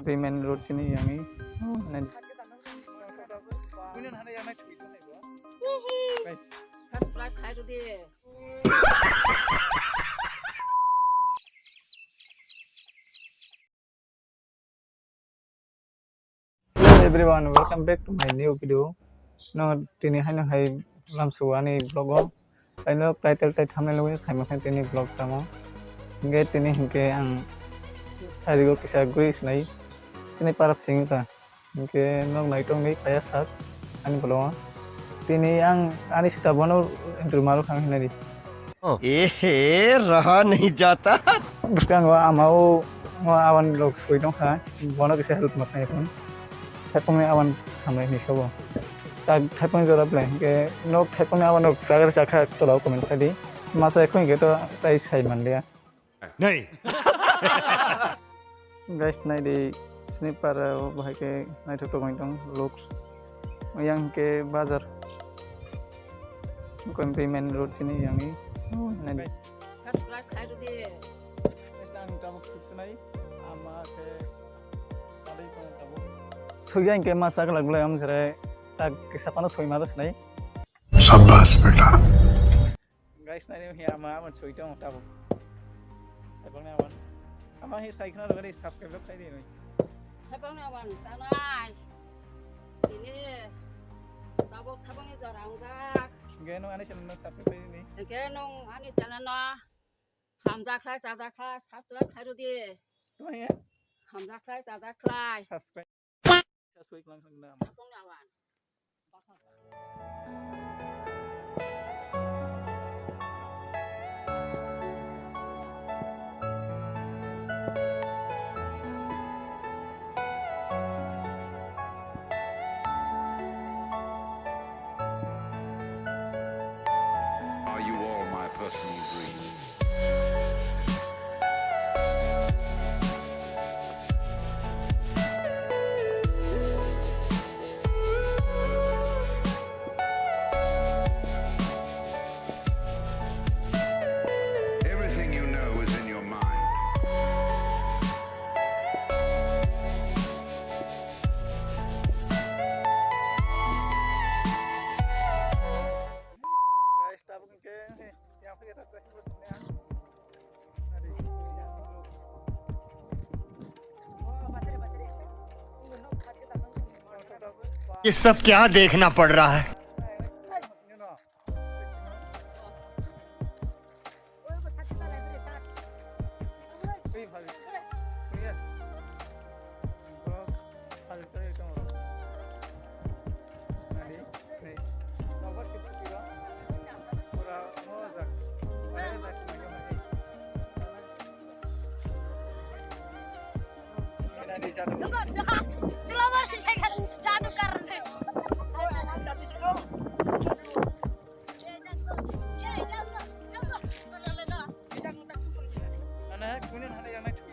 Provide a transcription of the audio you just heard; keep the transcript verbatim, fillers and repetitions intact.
Payment road sini yang ini. Hello everyone, welcome back to my new video. No, tini haino hai lamsu ani vlog o. Taino title tai thumbnail o saima khe tini vlog tamo. Hingke tini hingke ang sarigo kisa gui sinai. Sini para sing ta. Hingke nok naitok ni kaya sak ani vlog o. Tini ang ani sita bono interview malu khang hinari. Ehe, raha nahi jata. Bwskango ama o, o awan rok soi tong kha, bono kisa help ma khnai phone. Thaipung ni awan samai ni sabo. Tak thaipung jora ble, ke nok thaipung ni awan rok sagar sakha tola comment khai di. Masa ekhon ke to tai sai man liya. Nahi. Guys, nai di sini para bahai ke naithok tok tong looks. Yang ke bazar. Bukan payment road sini yang ni. Oh, nai di. Subscribe khai rw di. Guys, ang tabuk suksinai. Ama ke salai ko tabuk. Sugya ke masa ka laglai am jere tak kisa pano soi ma sinai. Shabash beta. Guys, nai hi ama, ama soi tong tabuk. Ebang ni ama. Ama hi sai khna logari subscribe khai di. Ebang ni ama chanai. Ini tabuk thabang ni jorang rak. Ge nung ani channel no subscribe khai di. Ge nung ani channel no hamjakhlai chajakhlai subscribe khai rw di. Tuma ya? Hamjakhlai chajakhlai. Subscribe. Subscribe lang khna. Ebang ni ama. Are you all my personal dreams? Everything you know is in your mind. ये सब क्या देखना पड़ रहा है? Nunggu, siapa? Tuh, lo baru saya kan jatuh karena saya. Nana, kunin hana yang naik.